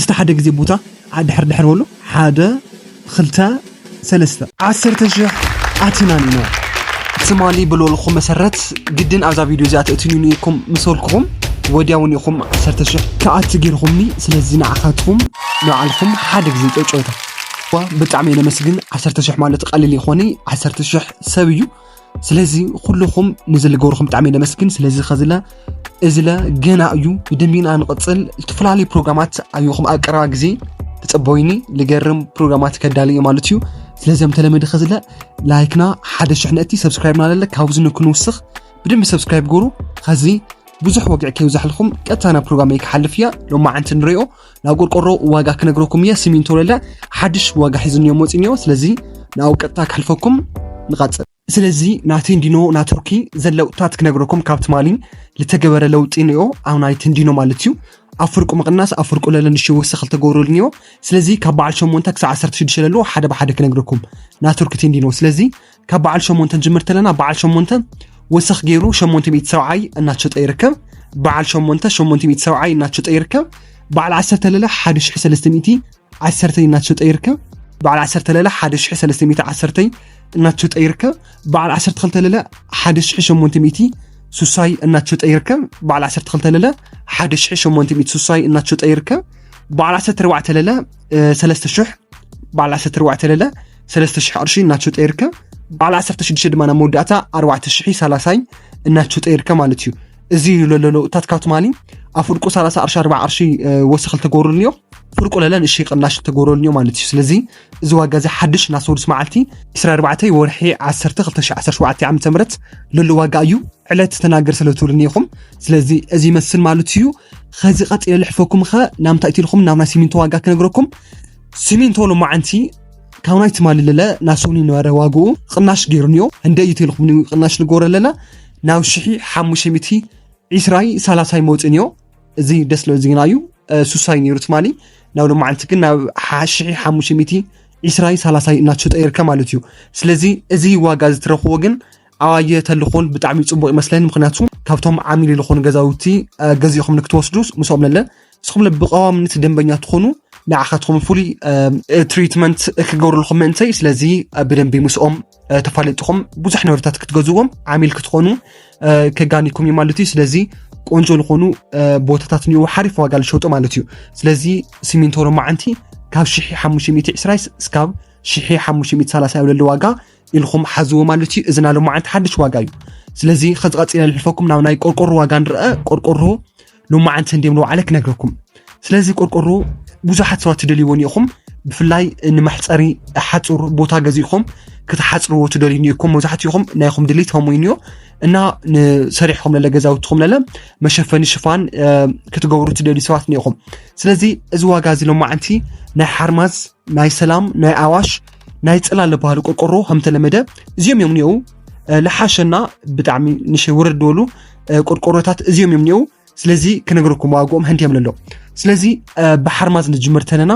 እቲ ሓደ ግዜ ቦታ ድሕር ድሕር በሉ። ሓደ፣ ክልተ፣ ሰለስተ። ዓሰርተ ሽሕ ኣቲናን ኢና። ትማሊ ብልበልኹ መሰረት ግድን ኣብዛ ቪድዮ እዚኣ ተእትኑኒ ኢኹም ምስ በልኩኹም፣ ወዲያ እውን ኢኹም ዓሰርተ ሽሕ ክኣቲ ገይርኹምኒ። ስለዚ ንዓኻትኩም ንባዕልኩም ሓደ ግዜ ጨጨወታ። ዋ፣ ብጣዕሚ እየ ነመስግን። ዓሰርተ ሽሕ ማለት ቀሊል ይኾኒ፣ ዓሰርተ ሽሕ ሰብ እዩ። ስለዚ ኩልኹም ንዚ ልገብርኹም ብጣዕሚ እየ ነመስግን። ስለዚ ኸዝለ እዝለ ገና እዩ፣ ብደንቢና ንቕጽል። ዝተፈላለዩ ፕሮግራማት ኣዩኹም ኣብ ቀረባ ግዜ ተጸበዩኒ። ልገርም ፕሮግራማት ከዳሊ እየ ማለት እዩ። ስለዚ ከም ተለመደ ኸዝለ ላይክና ሓደ ሽሕ ነእቲ፣ ሰብስክራይብና ለለ ካብዚ ንክንውስኽ ብደንቢ ሰብስክራይብ ገሩ። ኸዚ ብዙሕ ወግዒ ከይብዛሕልኩም ቀጥታ ናብ ፕሮግራመይ ክሓልፍ እየ። ሎማዓንቲ ንሪኦ ናብ ቆርቆሮ ዋጋ ክነግረኩም እየ። ሲሚንቶ ለለ ሓድሽ ዋጋ ሒዙ እኒኦ መፂኡ እኒኦ። ስለዚ ናብኡ ቀጥታ ክሕልፈኩም ንቐፅል። ስለዚ ናይ ቴንዲኖ ናይ ቱርኪ ዘለውጥታት ክነግረኩም ካብ ትማሊ ልተገበረ ለውጢ እኒኦ ኣብ ናይ ቴንዲኖ ማለት እዩ። ኣብ ፍርቁ ምቕናስ ኣብ ፍርቁ ለለ ንሽው ወሰኽ ልተገብረሉ እኒኦ። ስለዚ ካብ በዓል ሸሞንተ ክሳብ ዓሰርተ ሽዱሽተ ለለዎ ሓደ ብሓደ ክነግረኩም ናይ ቱርኪ ቴንዲኖ። ስለዚ ካብ በዓል ሸሞንተ ንጅምር ተለና በዓል ሸሞንተ ወሰኽ ገይሩ ሸሞንተ ሚእቲ ሰብዓይ እናተሸጠ ይርከብ። በዓል ሸሞንተ ሸሞንተ ሚእቲ ሰብዓይ እናተሸጠ ይርከብ። በዓል ዓሰርተ ለለ ሓደ ሽሕ ሰለስተ ሚእቲ ዓሰርተ እናተሸጠ ይርከብ። በዓል ዓሰርተ ለለ ሓደ ሽሕ ሰለስተ ሚእቲ ዓሰርተ እናተሸጠ ይርከብ። በዓል ዓሰርተ ክልተ ለለ ሓደ ሽሕ ሸሞንተ ሚእቲ ሱሳይ እናተሸጠ ይርከብ። በዓል ዓሰርተ ክልተ ለለ ሓደ ሽሕ ሸሞንተ ሚእቲ ሱሳይ እናተሸጠ ይርከብ። በዓል ዓሰርተ ኣርባዕተ ለለ እ፣ ሰለስተ ሽሕ፣ በዓል ዓሰርተ ኣርባዕተ ለለ ሰለስተ ሽሕ ቅርሺ እናተሸጠ ይርከብ። በዓል ዓሰርተ ሽዱሽተ ድማ ናብ መወዳእታ ኣርባዕተ ሽሕ ሰላሳይ እናተሸጠ ይርከብ ማለት እዩ። እዚ እዩ ለሎ ለውጥታት ካብ ትማሊ ኣብ ፍርቁ ሰላሳ ቅርሺ ኣርባዓ ቅርሺ እ፣ ወሰኽ ልተገብረሉ እኒኦ። ፍርቁ ለለ ንእሽተይ ቅናሽ ልተገብረሉ እኒኦ ማለት እዩ። ስለዚ እዚ ዋጋ እዚ ሓድሽ እናሰወዱስ መዓልቲ ዕስራ ኣርባዕተ ወርሒ ዓሰርተ ክልተ ሽሕ ዓሰርተ ሸውዓተ ዓመተ ምህረት ለሎ ዋጋ እዩ። ዕለት ተናገር ስለ ትብሉኒ ኢኹም። ስለዚ እዚ ይመስል ማለት እዩ። ኸዚ ቀጺለ ልሕፈኩም ኸ ናምታይ ኢልኩም ናብ ናይ ሲሚንቶ ዋጋ ክነግረኩም። ሲሚንቶ ሎማዓንቲ ካብ ናይ ትማሊ ለለ ናሶኒ ነበረ ዋግኡ ቅናሽ ገይሩ እኒኦ። እንደ እዩ ኢልኩም ቅናሽ ልገብረ ለለ ናብ ሽሒ ሓሙሽተ ሚእቲ ዕስራይ ሰላሳይ መውፅእ እኒኦ። እዚ ደስ ለ ዜና እዩ። እ፣ ሱሳይ ነይሩ ትማሊ፣ ናብ ሎማዓንቲ ግን ናብ ሓ-፣ ሽሒ ሓሙሽተ ሚእቲ ዕስራይ ሰላሳይ እናተሸጠ ይርከብ ማለት እዩ። ስለዚ እዚ ዋጋ እዚ ትረኽቦ ግን ኣዋየ ተልኾን ብጣዕሚ ጽቡቕ ይመስለኒ። ምኽንያቱ ካብቶም ዓሚል ዝኾኑ ገዛውቲ፣ እ፣ ገዚእኹም ንክትወስዱ ምስኦም ለለ ንስኹም ብቐዋምነት ደንበኛ ትኾኑ፣ ንዓኻትኩም ፍሉይ፣ እ፣ ትሪትመንት ክገብሩልኩም ምእንተይ። ስለዚ፣ እ፣ ብደንቢ ምስኦም፣ እ፣ ተፋለጥኹም ብዙሕ ንብረታት ክትገዝዎም ዓሚል ክትኾኑ፣ እ፣ ከጋኒኩም እዩ ማለት እዩ። ስለዚ ቆንጆ ዝኾኑ፣ እ፣ ቦታታት እኒኦ ሓሪፍ ዋጋ ዝሸጡ ማለት እዩ። ስለዚ ሲሚንቶ ሎማዓንቲ ካብ ሽሒ ሓሙሽተ ሚእቲ ዕስራይ እስካብ ሽሒ ሓሙሽተ ሚእቲ ሰላሳ ኣብ ለለ ዋጋ ኢልኩም ሓዝዎ ማለት እዩ። እዚ ናይ ሎማዓንቲ ሓድሽ ዋጋ እዩ። ስለዚ ከዚ ቀጺለ ልሕልፈኩም ናብ ናይ ቆርቆሮ ዋጋ ንረአ። ቆርቆሮ ሎማዓንቲ እንዲም ንባዕለ ክነግረኩም። ስለዚ ቆርቆሮ ብዙሓት ሰባት ትደልይዎ እኒኢኹም። ብፍላይ ንመሕፀሪ ሓፁር ቦታ ገዚእኹም ክትሓፅርዎ ትደልዩ እኒኢኩም። መብዛሕትኢኹም ናይኹም ድሌት ከምኡ እዩ እኒኦ። እና ንሰሪሕኹም ለለ ገዛውትኹም ለለ መሸፈኒ ሽፋን፣ እ፣ ክትገብሩ ትደልዩ ሰባት እኒኢኹም። ስለዚ እዚ ዋጋ እዚ ሎማዓንቲ ናይ ሓርማዝ፣ ናይ ሰላም፣ ናይ ኣዋሽ፣ ናይ ፅላል ዝበሃሉ ቆርቆሮ ከም ተለመደ እዚኦም እዮም እኒኦ። እ፣ ልሓሸና ብጣዕሚ ንሸ ውረድ ዝበሉ፣ እ፣ ቆርቆሮታት እዚኦም እዮም እኒኦ። ስለዚ ክነግረኩም ዋግኦም ህንድ እዮም ለሎ። ስለዚ፣ እ፣ ብሓርማዝ ንጅምር ተለና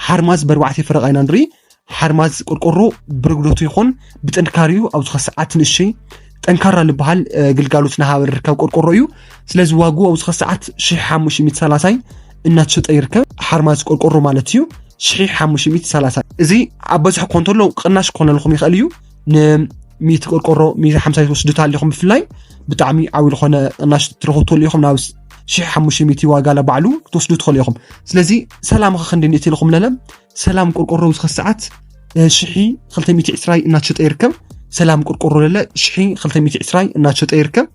ሓርማዝ በርባዕተ ፈረቓ ኢና ንርኢ። ሓርማዝ ቆርቆሮ ብርግደቱ ይኹን ብጥንካሪኡ ኣብዚ ኸ ሰዓት ንእሽተይ ጠንካራ ዝበሃል፣ እ፣ ግልጋሎት ናሃበ ርከብ ቆርቆሮ እዩ። ስለዚ ዋግኡ ኣብዚ ኸ ሰዓት ሽሕ ሓሙሽተ ሚእቲ ሰላሳይ እናተሸጠ ይርከብ። ሓርማዝ ቆርቆሮ ማለት እዩ። ሽሕ ሓሙሽተ ሚእቲ ሰላሳይ። እዚ ኣብ በዝሒ ክኾን ተሎ ቅናሽ ክኾነልኩም ይኽእል እዩ። ን ሚእቲ ቆርቆሮ፣ ሚእቲ ሓምሳ ትወስዱ ተሃሊኹም ብፍላይ ብጣዕሚ ዓብዪ ዝኾነ ቅናሽ ትረኽቡ ትኽእሉ ኢኹም። ናብ ሽሕ ሓሙሽተ ሚእቲ ዋጋ ለባዕሉ ክትወስዱ ትኽእሉ ኢኹም። ስለዚ ሰላም ኸ ክንደይ ንእቲ ኢልኩም ለለ? ሰላም ቆርቆሮ ኣብዚ ኸ ሰዓት፣ እ፣ ሽሒ ክልተ ሚእቲ ዕስራይ እናተሸጠ ይርከብ። ሰላም ቆርቆሮ ለለ ሽሒ ክልተ ሚእቲ ዕስራይ እናተሸጠ ይርከብ።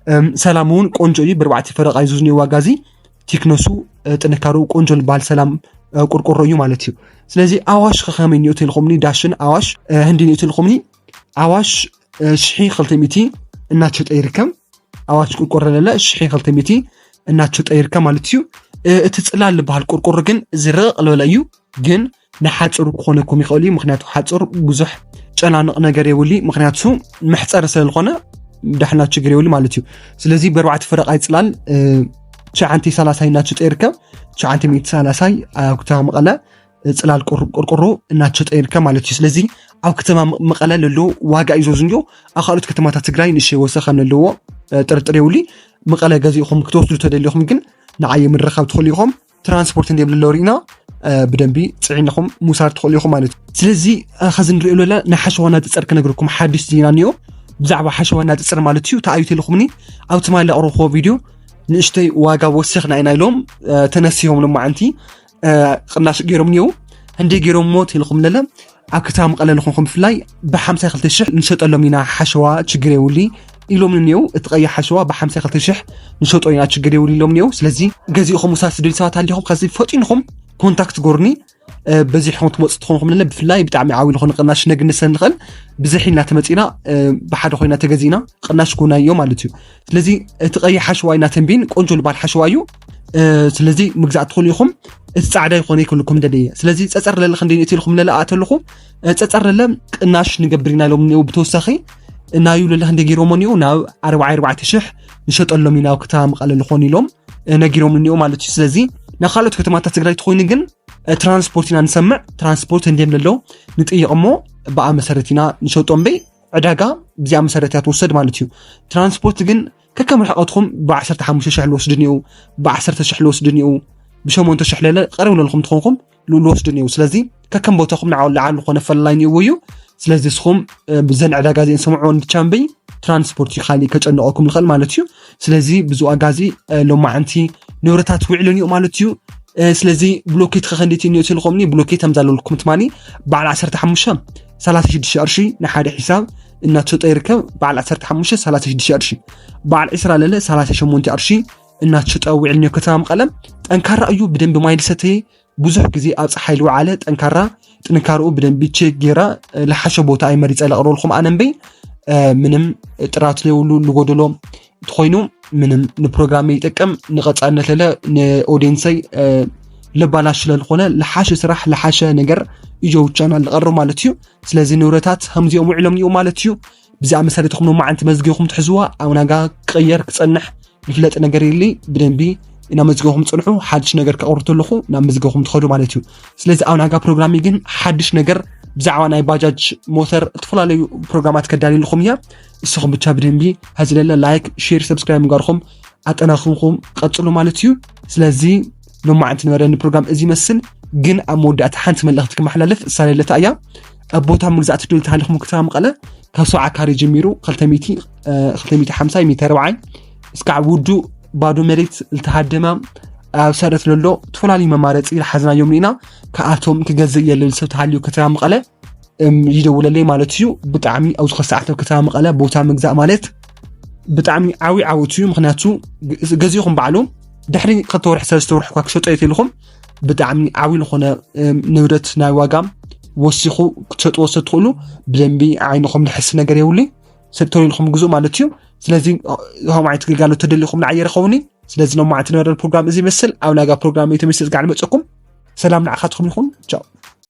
እም፣ ሰላም እውን ቆንጆ እዩ። ብርባዕቲ ፈረቓ እዩ ዝዝኒ ዋጋ እዚ። ቲክነሱ፣ እ፣ ጥንካሬኡ ቆንጆ ዝበሃል ሰላም፣ እ፣ ቆርቆሮ እዩ ማለት እዩ። ስለዚ ኣዋሽ ከ ከመይ እኒኦ ተልኹምኒ? ዳሽን ኣዋሽ፣ እ፣ ህንዲ እኒኦ ተልኹምኒ? ኣዋሽ፣ እ፣ ሽሒ ክልተ ሚእቲ እናተሸጠ ይርከብ። ኣዋሽ ቆርቆሮ ለለ ሽሒ ክልተ ሚእቲ እናተሸጠ ይርከብ ማለት እዩ። እ፣ እቲ ፅላል ዝበሃል ቆርቆሮ ግን እዚ ርቕቕ ዝበለ እዩ። ግን ንሓፅሩ ክኾነኩም ይኽእል እዩ። ምኽንያቱ ሓፅር ብዙሕ ጨናንቕ ነገር የብሉ። ምኽንያቱ መሕፀሪ ስለ ዝኾነ ዳሕና ችግር የብሉ ማለት እዩ። ስለዚ ብኣርባዕተ ፈረቓ ይፅላል፣ እ፣ ትሽዓንተ ሰላሳይ እናተሸጠ ይርከብ። ትሽዓንተ ሚእቲ ሰላሳይ ኣብ ከተማ መቐለ፣ እ፣ ፅላል ቆር-፣ ቆርቆሮ እናተሸጠ ይርከብ ማለት እዩ። ስለዚ ኣብ ከተማ መ-፣ መቐለ ለሎ ዋጋ እዩ ዘዝንዮ። ኣብ ካልኦት ከተማታት ትግራይ ንእሽተይ ወሰኸ ኣለዎ፣ እ፣ ጥርጥር የብሉ። መቐለ ገዚእኹም ክትወስዱ ተደሊኹም ግን ንዓየ ምርኻብ ትኽእሉ ኢኹም። ትራንስፖርት እንደ የብልሎ ርኢና ብደንቢ ፅዒንኹም ምውሳድ ትኽእሉ ኢኹም ማለት እዩ። ስለዚ ከዚ ንሪኦ ለለ ናይ ሓሸዋ ናፅፀር ክነግርኩም ሓድሽ ዜና እኒኦ። ብዛዕባ ሓሸዋ ናፅፀር ማለት እዩ ተኣዩ ተልኹምኒ ኣብ ትማሊ ኣቕረብክዎ ቪድዮ ንእሽተይ ዋጋ ወሲኽና ኢና ኢሎም ተነሲሆም ሎማዓንቲ ቅናሽ ገይሮም እኒኦ። እንደ ገይሮም ሞ ተልኹም ለለ ኣብ ከተማ መቐለ ልኾንኩም ብፍላይ ብሓምሳ ክልተ ሽሕ ንሸጠሎም ኢና ሓሸዋ ችግር የውሊ ኢሎም እኒኦ። እቲ ቀይሕ ሓሸዋ ብሓምሳ ክልተ ሽሕ ንሸጦ ኢና ችግር የውሊ ኢሎም እኒኦ። ስለዚ ገዚእኹም ውሳድ ስደሊ ሰባት ኣሊኹም ከዚ ፈጢንኹም ኮንታክት ጎርኒ በዚሕኹም ትመፁ ትኾንኩም ለለ ብፍላይ ብጣዕሚ ዓብይ ዝኾነ ቅናሽ ነግንሰ ንኽእል። ብዝሕ ኢልና ተመፂና ብሓደ ኮይና ተገዚእና ቅናሽ ኮናዮ ማለት እዩ። ስለዚ እቲ ቀይሕ ሓሸዋ ኢና ተንቢን ቆንጆ ልባል ሓሸዋ እዩ። ስለዚ ምግዛእ ትኽእሉ ኢኹም። እቲ ጻዕዳ ይኾነ ይክልኩም ደደየ ስለዚ ጸጸር ለለ ክንደይ ንእቲ ኢልኩም ለለ ኣተልኹ ጸጸር ለለ ቅናሽ ንገብር ኢና ኢሎም እኒኡ። ብተወሳኺ እናዩ ለለ ክንደይ ገይሮሞ እኒኡ ናብ ኣርባዓ ኣርባዕተ ሽሕ ንሸጠሎም ኢና ኣብ ከተማ መቐለ ልኾኑ ኢሎም ነጊሮም እኒኡ ማለት እዩ። ስለዚ ናብ ካልኦት ከተማታት ትግራይ ትኾይኑ ግን ትራንስፖርት ኢና ንሰምዕ። ትራንስፖርት እንዲም ለሎ ንጥይቕ እሞ ብኣ መሰረት ኢና ንሸጦ እምበይ ዕዳጋ ብዚኣ መሰረት እያ ትወሰድ ማለት እዩ። ትራንስፖርት ግን ከከም ርሕቐትኩም ብ15 ሽሕ ልወስዱ እኒኡ፣ ብ10 ሽሕ ልወስዱ እኒኡ፣ ብ8 ሽሕ ለለ ቀረብ ለልኩም ትኾንኩም ልወስዱ እኒኡ። ስለዚ ከከም ቦታኹም ንዓው ለዓል ዝኾነ ፈላላይ እኒእዎ እዩ። ስለዚ ንስኹም ብዘን ዕዳጋ እዚአን ሰምዕዎ እንድቻ እምበይ ትራንስፖርት እዩ ካሊእ ከጨንቐኩም ንኽእል ማለት እዩ። ስለዚ ብዚ ዋጋ እዚ ሎማዓንቲ ንብረታት ውዕሉ እኒኡ ማለት እዩ። ስለዚ ብሎኬት ከኸንዲቲ እኒኦ ትልኮምኒ ብሎኬት ኣምዛለልኩም ትማሊ በዓል 15 36 ቅርሺ ንሓደ ሒሳብ እናተሸጠ ይርከብ። በዓል 15 36 ቅርሺ፣ በዓል 20 ለለ 38 ቅርሺ እናተሸጠ ውዕል እኒኦ። ከተማ መቐለ ጠንካራ እዩ። ብደንቢ ማይ ዝሰተየ ብዙሕ ግዜ ኣብ ፀሓይ ዝወዓለ ጠንካራ ጥንካርኡ ብደንቢ ቼክ ገይራ ልሓሸ ቦታ ኣይመሪፀ ለቕረበልኩም ኣነ እምበይ ምንም ጥራት ዘይብሉ ልጎደሎ እንተኾይኑ ምንም ንፕሮግራም ይጠቅም ንቐፃልነት ለለ ንኦዲየንሰይ ልባላሽ ስለዝኾነ ልሓሸ ስራሕ ልሓሸ ነገር እዩ ቻናል ልቐርብ ማለት እዩ። ስለዚ ንብረታት ከምዚኦም ውዕሎም እኒኡ ማለት እዩ። ብዚኣ መሰረትኹም ሎማዓንቲ መዝጊኹም ትሕዝዋ ኣብ ናጋ ክቕየር ክፀንሕ ዝፍለጥ ነገር የለ። ብደንቢ ናብ መዝገኹም ፅንሑ። ሓድሽ ነገር ከቕርብ ተለኹ ናብ መዝገኹም ትኸዱ ማለት እዩ። ስለዚ ኣብ ናጋ ፕሮግራሚ ግን ሓድሽ ነገር ብዛዕባ ናይ ባጃጅ ሞተር ዝተፈላለዩ ፕሮግራማት ከዳልየልኹም እያ። እስኹም ብቻ ብደንቢ ሀዚ ለለ ላይክ ሼር ሰብስክራይብ ምግባርኹም ኣጠናኽርኩም ቀፅሉ ማለት እዩ። ስለዚ ሎማዓንቲ ነበረኒ ፕሮግራም እዚ ይመስል። ግን ኣብ መወዳእታ ሓንቲ መልእኽቲ ክመሓላልፍ እሳ ለለታ እያ። ኣብ ቦታ ምግዛእ ትደልዩ ተሃሊኹም ከተማ መቐለ ካብ ሰብዓ ካሬ ጀሚሩ 250 ሜትር ርብዓይ እስካዕ ውዱእ ባዶ መሬት ዝተሃደመ ኣብ ሰረት ለሎ ዝተፈላለዩ መማረፂ ዝሓዝናዮም ኢና። ከኣቶም ክገዝእ የለል ሰብ ተሃልዩ ከተማ መቐለ ይደውለለይ ማለት እዩ። ብጣዕሚ ኣብዚ ከሰዓት ኣብ ከተማ መቐለ ቦታ ምግዛእ ማለት ብጣዕሚ ዓብይ ዓወት እዩ። ምክንያቱ ገዚእኹም ባዕሉ ድሕሪ ክልተ ወርሒ ሰለስተ ወርሒ እኳ ክሸጦ የትልኹም ብጣዕሚ ዓብይ ዝኾነ ንብረት ናይ ዋጋ ወሲኹ ክትሸጥዎ ሰትኽእሉ ብደንቢ ዓይንኹም ድሕሲ ነገር የብሉ ሰጥተው ኢልኹም ግዙእ ማለት እዩ። ስለዚ ከምዓይነት ግልጋሎት ተደሊኹም ንዓየ ረኸቡኒ። ስለዚ ሎማዓንቲ ነበረ ፕሮግራም እዚ ይመስል። ኣብ ናጋ ፕሮግራም የተመሰጥ ጋዕ ንመፀኩም። ሰላም ንዓኻትኩም ይኹን። ቻው።